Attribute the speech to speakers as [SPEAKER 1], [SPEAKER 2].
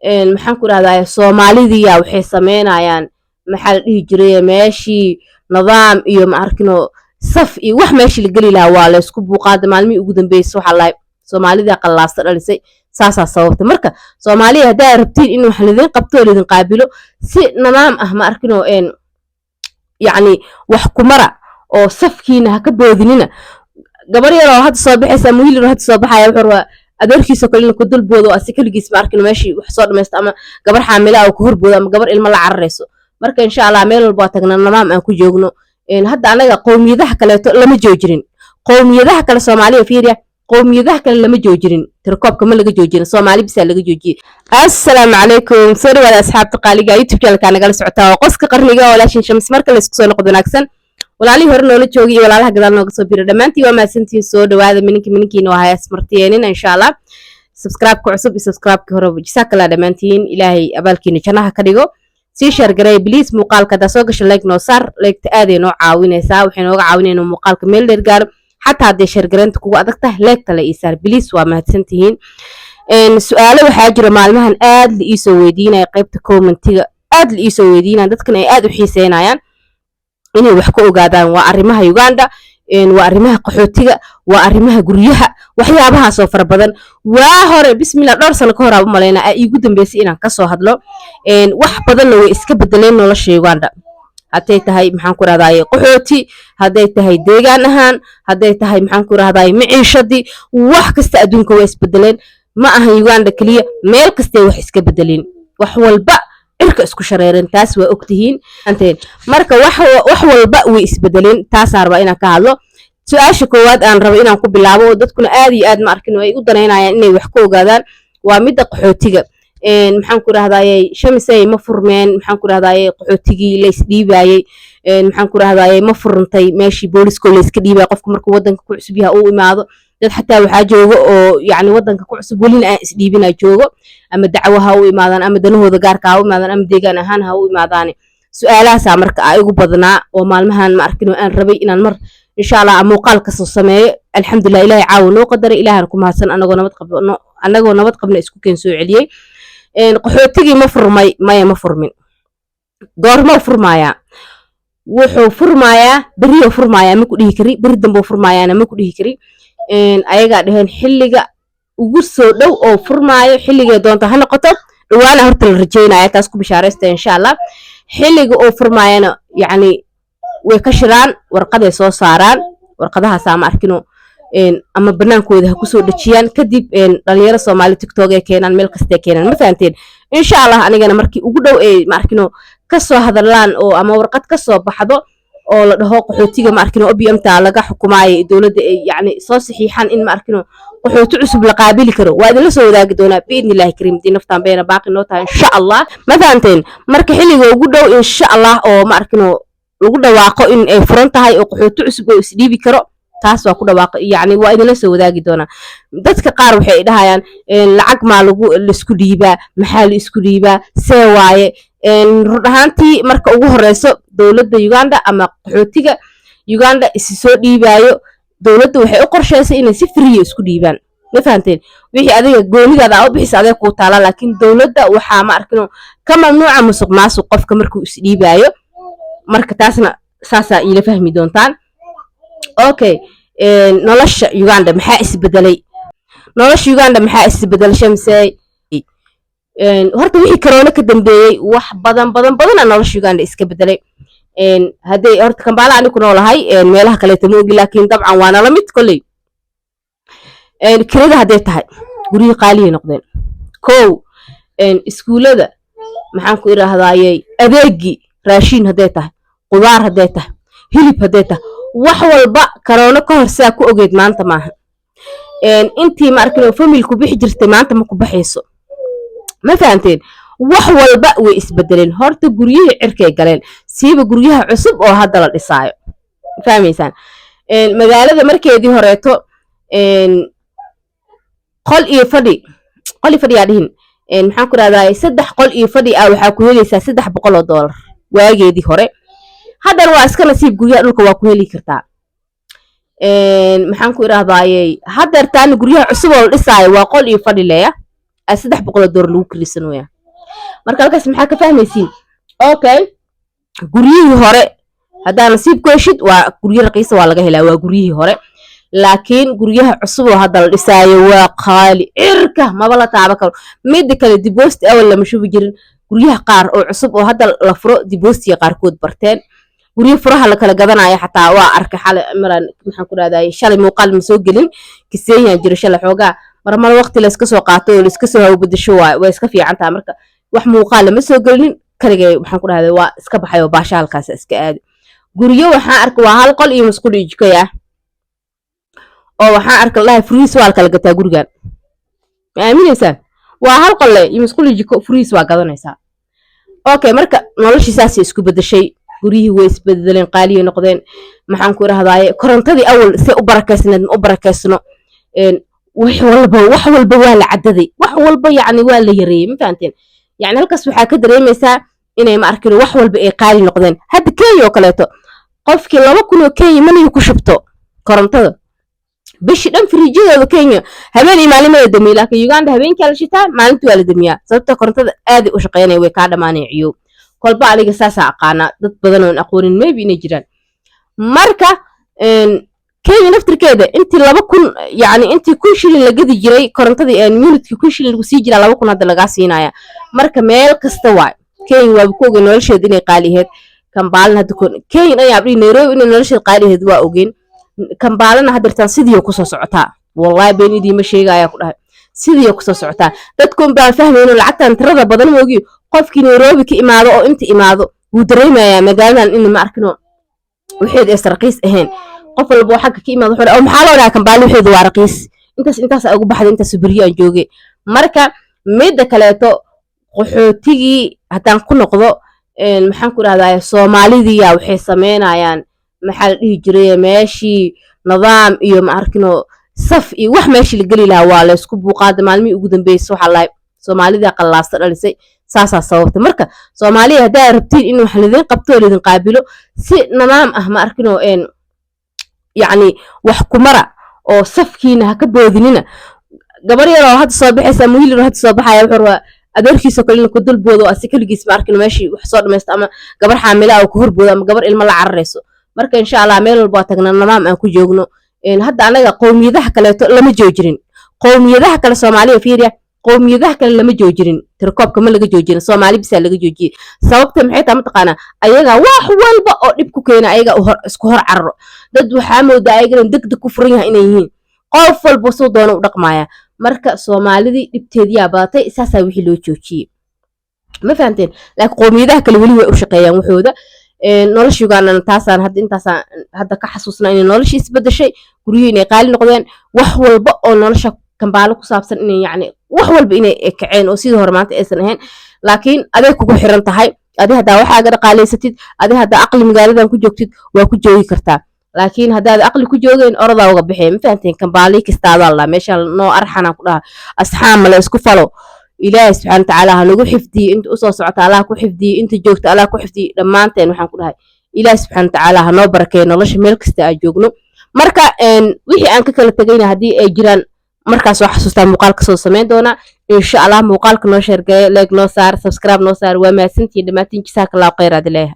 [SPEAKER 1] Maxaan ku rahdaa, Soomaalidiya waxay sameynayaan, maxaa la dhihi jiray, meeshii nidaam iyo, ma arkino, saf iyo wax meeshii la geli lahaa waa laysku buuqaada. Maalmihii ugu dambeysay waxaa lahay Soomaalida qallaasta dhalisay, saasaa sababta. Marka Soomaaliya, haddaa rabtiin in wax lidin qabto oo lidin qaabilo si nidaam ah, ma arkino, yacni wax kumara oo safkiina ha ka boodinina. Gabar yar oo hadda soo baxaysa ama wiil yar oo hadda soo baxaya wuxuu rabaa adeerkiisoo kale inuu ku dul boodo, asi keligiis, ma arkino, meeshii wax soo dhamaysto, ama gabar xaamila ah oo ku horboodo, ama gabar ilmo la cararayso. Marka insha Allah meel walba waa tagnaa, nidaam aan ku joogno. Hadda anaga qowmiyadaha kaleeto lama joojinin. Qowmiyadaha kale, Soomaaliya fiiriya, qowmiyadaha kale lama joojinin, tirakoobka ma laga joojinin, Soomaali bisaa laga joojiyey. Assalaamu calaykum, soo dhawaada asxaabta qaaliga. YouTube channelka nagala socotaa oo Qoska Qarniga, walaashin Shams. Marka laysku soo noqdo wanaagsan, walaalihii hore noola joogay iyo walaalaha gadaal nooga soo bira, dhammaantiin waa mahadsantihiin. Soo dhawaada. Mininka mininkiina waa hayaas martiyeenina insha Allah. Subscribe-ka cusub iyo subscribe-ka hore, jazakallah dhammaantiin. Ilaahay abaalkiina jannaha ka dhigo. Sii share gareey please muuqaalka. Haddaa soo gasho, like noo saar. Like-ta aaday noo caawinaysaa, waxay nooga caawinayna muuqaalka meel dheer gaaro. Xataa hadday share gareynta kugu adag tahay, like-ta la ii saar please. Waa mahadsantihiin. Su-aalo waxaa jira maalmahan aad la iisoo weydiinaya, qaybta commentiga aad la iisoo weydiinaya, dadkan ay aad u xiiseynayaan inay wax ka ogaadaan. Waa arrimaha Uganda, waa arrimaha qaxootiga, waa arrimaha guryaha, waxyaabahaasoo fara badan. Waa hore, bismillah, dhowr sano ka hor aan u malaynaa aa iigu dambeysay inaan kasoo hadlo. Wax badanna way iska bedeleen nolosha Uganda, hadday tahay, maxaan ku rahdaye, qaxooti, hadday tahay deegaan ahaan, hadday tahay, maxaan ku rahdaye, maciishadii, wax kasta adduunka waa isbedeleen. Ma ahan Uganda keliya, meel kastay wax iska bedeleen, wax walba cirka isku shareereen, taas waa ogtihiin. Marka wax walba way isbedeleen, taasaa rabaa inaan ka hadlo. Su-aasha koowaad aan rabo inaan ku bilaabo oo dadkuna aad iyo aad, ma arkin, ay u danaynayaan inay wax ka ogaadaan waa midda qaxootiga. Maxaan ku rahdaye, Shamisey, ma furmeen, maxaan ku rahdaye, qaxootigii la isdhiibayey? Maxaan ku rahdaye, ma furantay meeshii booliskoo la iska dhiibaya qofka markuu wadanka ku cusub yaha uu imaado? Dad xataa waxaa jooga oo yacni wadanka ku cusub, welina aan isdhiibina joogo, ama dacwo ha u imaadaan, ama danahooda gaarka ha u imaadaan, ama deegaan ahaan ha u imaadaane. Su-aalahaasaa marka a igu badnaa oo maalmahan, ma arkin, aan rabay inaan mar insha Allah muuqaal kasoo sameeyo. Alxamdulilah, Ilahay caawa noo qadaray, Ilahan ku mahadsan, anagoo nabad qabno, anagoo nabad qabna isku keen soo celiyey. Qaxootigii ma furmay? Maya, ma furmin. Goormuu furmaayaa? Wuxuu furmaayaa beriyuu furmaayaa ma ku dhihi kari, beri dambuu furmaayaana ma ku dhihi kari. Ayagaa dhaheen xilliga ugu soo dhow oo furmaayo, xilligay doonta ha noqoto, dhawaana horta la rajeynaya, taas ku bishaaraysta insha Allah. Xilliga oo furmaayana, yacni, way ka shiraan, warqaday soo saaraan, warqadahaasaa, ma arkino, ama banaankooda ha kusoo dhejiyaan. Kadib dhalinyaro Soomaali TikTok ay keenaan, meel kastay keenaan, ma fahanteen? Insha Allah anigana markii ugu dhow ay, ma arkino, kasoo hadlaan oo ama warqad kasoo baxdo oo la dhaho qaxootiga, ma arkino, OPM ta laga xukumaayo dowladda ay yacni soo saxiixan in, ma arkino, qaxooti cusub la qaabili karo, waa idinla soo wadaagi doonaa biidni Illahi kariim, dii naftaan bayna baaqi noo tahay insha Allah. Ma fahanteen? Marka xilliga ugu dhow insha Allah oo, ma arkino, lagu dhawaaqo in ay furan tahay oo qaxooti cusub oo isdhiibi karo, taas waa ku dhawaaqo, yacni waa idinla soo wadaagi doonaa. Dadka qaar waxay dhahayaan, lacag maa lagu laisku dhiibaa? Maxaa la isku dhiibaa? See waaye? Run ahaantii, marka ugu horeyso dowladda Uganda ama qaxootiga Uganda isi soo dhiibaayo, dowladda waxay u qorsheysay inay si free ah isku dhiibaan. Ma fahanteen? Wixii adiga goonidaada aa u bixisa adee kuu taala, laakiin dowladda waxaa, ma arkino, ka mamnuuca musuq maasuq qofka markuu isdhiibaayo. Marka taasna saasaa iila fahmi doontaan. Okay, nolosha Uganda maxaa isbedelay? Nolosha Uganda maxaa isbedelay, Shamsey? Horta wixii karoona ka dambeeyey wax badan badan badana nolosha Uganda iska bedelay. Hadday horta Kambaala ani ku noolahay, meelaha kaleeto ma ogi, laakiin dabcan waa nala mid kolley. Kirada hadday tahay, guryihii qaaliyay noqdeen. Kow, iskuullada, maxaan ku idhaahdayey, adeegii raashiin hadday tahay, qudaar hadday tahay, hilib hadday tahay, wax walba karoono ka hor sidaa ku ogeyd maanta maaha. Intii, ma arkin, familku bixi jirtay maanta ma ku baxayso. Ma fahanteen? Wax walba way isbedeleen. Horta guryihii cirkay galeen, siiba guryaha cusub oo hadda la dhisaayo. Ma fahmaysaan? Magaalada markeedii horeeto qol iyo fadhi, qol iyo fadhi yaa dhihin, maxaan ku rahdaa, 3 qol iyo fadhi ah waxaa ku helaysaa $300 waageedii hore. Haddana waa iska nasiib, guryaha dhulka waa ku heli kartaa. Maxaan ku idhahdayey, haddeertaani guryaha cusub oo la dhisaayo waa qol iyo fadhi leeya. $300 lagu kirisanaya. Marka halkaas maxaa ka fahmaysiin? Okay, guryihii hore haddaa nasiib ku heshid, waa guryo raqiisa, waa laga helaa, waa guryihii hore. Laakiin guryaha cusub oo hadda la dhisaayo waa qaali, cirka maba la taaban karo. Mida kale, deposit awal lama shubi jirin. Guryaha qaar oo cusub oo hadda la furo deposit-iga qaarkood barteen. Guryo furaha la kala gadanayo xataa waa arkay xalay maraan, maxaan ku dhahday, shalay muuqaal ma soo gelin, Kisenyaan jiro shalay. Xoogaa marmar waqti layska soo qaato oo layska soo hawbadasho, waa way iska fiican tahay. Marka wax muuqaal lama soo gelinin kaligay, maxaan ku dhahday, waa iska baxay oo baasha halkaas iska aaday. Guryo waxaan arkay waa hal qol iyo musqul iyo jikaya oo waxaan arkay lahay furihiis waa la kala gataa. Gurigan ma aaminaysaan? Waa hal qolle iyo musqul iyo jiko, furihiis waa gadanaysaa. Okay, marka noloshii saasay isku bedeshay, guryihii way isbedeleen, qaaliyay noqdeen. Maxaan ku idhahdaaye, korontadii awal see u barakaysneed ma u barakaysno. Wax walba waa la cadaday, wax walba yacni waa la yareeyey. Ma fahanteen? Yacni halkaas waxaa ka dareemaysaa inay, ma arkin, wax walba ay qaali noqdeen. Hadda Kenya oo kaleeto, qofkii 2000 oo Kenya maniga ku shubto korontada bishii dhan, firiijyadooda Kenya habeen iyo maalin mala damiyo. Laakiin Uganda habeenkaa la shitaa, maalintii waa la damiyaa, sababta korontada aaday u shaqeynaya, way kaa dhamaanaya. Ciyow kolba aniga saasaa aqaanaa, dad badan oon aqoonin maybe inay jiraan. Marka Kenya naftirkeeda intii 2000, yacni intii 1000 shilin la gadi jiray korontadii, unitkii 1000 shilin lagu sii jiraa, 2000 hadda lagaa siinaya. Marka meel kasta waay. Kenya waaba ku ogeen nolosheeda inay qaali ahayd. Kambaalana hadda Kenya dhan yaabdhihi, Nairobi inay nolosheeda qaali ahayd waa ogeen. Kambaalana haddeertaan sidii kusoo socotaa. Wallahi been idiima sheegaya, ku dhahay, sidii kusoo socotaa. Dadkun baan fahmayno lacagtan tirada badan moogi. Qofkii Nairobi ka imaado oo inta imaado wuu dareemayaa magaaladan in, ma arkino, waxeed aysan raqiis ahayn. Qof walba oo xagga ka imaado wuxuu dhahay, "Oo maxaa loo dhahaa Kambaali waxeedu waa raqiis? Intaas intaas ugu baxday, intaas beryo aan joogay." Marka midda kaleeto, qaxootigii haddaan ku noqdo, maxaan ku dhahdaa, Soomaalidiya waxay sameynayaan, maxaa la dhihi jiray, meeshii nidaam iyo, ma arkino, saf iyo wax meeshii la geli lahaa waa laysku buuqaada. Maalmihii ugu dambeysay waxaa lahay Soomaalida qallaasta dhalisay, saasaa sababta. Marka Soomaaliya, haddaa rabtiin in wax lidin qabto oo lidin qaabilo si nidaam ah, ma arkino, yacni wax kumara oo safkiina ha ka boodinina. Gabar yar oo hadda soo baxaysa ama wiil yar oo hadda soo baxaya wuxuu rabaa adeerkiisoo kale inuu ku dul boodo oo asi keligiis, ma arkino, meeshii wax soo dhamaysto, ama gabar xaamila ah oo ku horboodo, ama gabar ilmo la cararayso. Marka insha Allah meel walba waa tagna, nidaam aan ku joogno. Hadda anaga qowmiyadaha kaleeto lama joojirin. Qowmiyadaha kale, Soomaaliya fiiriya, qowmiyadaha kale lama joojirin, tirakoobka ma laga joojinin, Soomaali bisaa laga joojiyey. Sababta maxay tahay? Mataqaanaa, ayaga wax walba oo dhib ku keena ayaga isku hor cararo. Dad waxaa moodaa ayagana deg deg ku furan yahay inay yihiin, qof walba suu doono u dhaqmaya. Marka Soomaalidii dhibteediyaa badatay, saasaa wixii loo joojiyey. Ma fahamteen? Laakiin qowmiyadaha kale weli way u shaqeeyaan waxooda. Nolosha Ugandana taasaan hadda intaasaan hadda ka xasuusnaa, inay noloshii isbedeshay, guryuhu inay qaali noqdeen, wax walba oo nolosha Kambaalo ku saabsan inay, yacni, wax walba inay kaceen oo sidii hore maanta aysan ahayn. Laakiin aday kugu xiran tahay. Adi haddaa waxaaga dhaqaalaysatid, adi haddaa aqli magaaladan ku joogtid, waa ku joogi kartaa. Laakiin haddaad aqli ku joogeen, orodaa uga baxeen. Ma fahanteen? Kambaalii kastaadaa la meesha noo arxanaan ku dhaha, asxaam male isku falo. Ilaahay subxaana watacaala ha nagu xifdiyo. Inta usoo socota Allah ku xifdiyo, inta joogta Allah ku xifdiyo. Dhammaanteen waxaan ku dhahay, Ilaahay subxaana watacaala ha noo barakeeyo nolosha meel kasta aan joogno. Marka wixii aan ka kala tegayna haddii ay jiraan, markaas waa xasuustaa muuqaal kasoo samayn doonaa insha Allah. Muuqaalka noo share gareeya, like noo saar, subscribe noo saar. Waa mahadsantihiin dhammaantiin. Jazaaka Allahu khayr aad leeyahay.